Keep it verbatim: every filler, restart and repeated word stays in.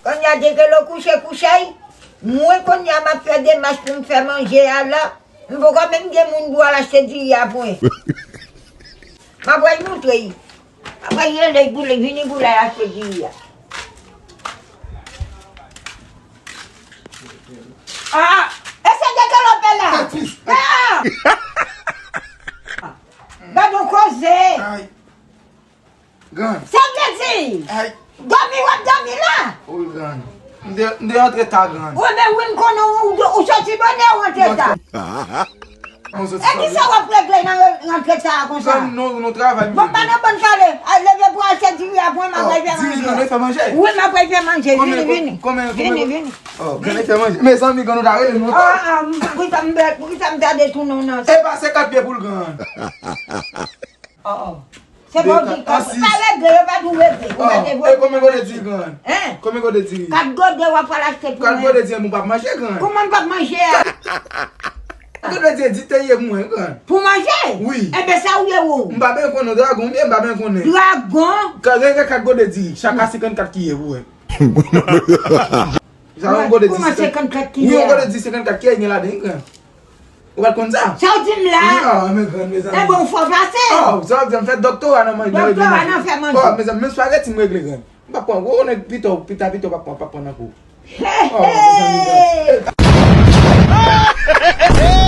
Kounye a, Dekelo kouche kouche, mwen kounye a m ap fè demach pou m fè manje a la. M poko menm gen moun pou al achte diri a pou mwen. M ap al montre l. M ap al rele l pou l vini pou l al achte diri a. Ah, e se Dekelo pè la. Ah! Gad yon koze. Ay. Grann. Sa vle di, ay, dòmi w ap dòmi la. Wi, grann. M te, m te antre ta, grann. Wi, men wi, m konnen ou, ou, ou soti bonè, ou antre ta. Bon, soti. E kisa w ap regle nan re-, rantre ta a konsa? Grann, nou, nou travay. Bon, pa nan bann pale. Al leve pou achte diri a pou mwen, m ap al fè manje. Diri, grann, fè manje. Wi, m ap al fè manje. Vini, vini. Vini, vini. Oh, grann, fè manje. Mezanmi, grann, nou ta rele nou. Ah, ah, m, poukisa m bèt, poukisa m ta detounen w nan sa? E pa senkant pye pou l, grann. Oh, oh. Se pa w di, pa regle, yo pa di w regle. Ou mete vòlè. E konbyen kote diri, grann? Hein? Konbyen kote diri? Kat gode w ap al achte pou mwen. Kat gode diri, mwen p ap manje, grann. Kouman m p ap manje a? Kat gode diri, di te ye pou mwen, grann. Pou manje? Wi. Enben, sa ou ye ou? M pa byen konnen, dragon, m byen, m pa byen konnen. Dragon? Ka, gen kat gode diri, chak a senkant kat ki ye pou mwen. Sa yon gode diri. Kouman senkant kat ki ye a? Wi, yon gode diri senkant kat ki ye, gen ladan, grann. Ou pa t konn sa? Sa w di m la? Wi, ah, men grann, mezanmi. Enben, ou fò pase. Oh, sa w di m fè doktora nan manje. Doktora nan fè manje. Oh, mezanmi, menm spaghetti m regle, grann. M pa pran, ou konnen pito, pita, pito, pa pran, pa pran nan kou. Oh, mezanmi, grann.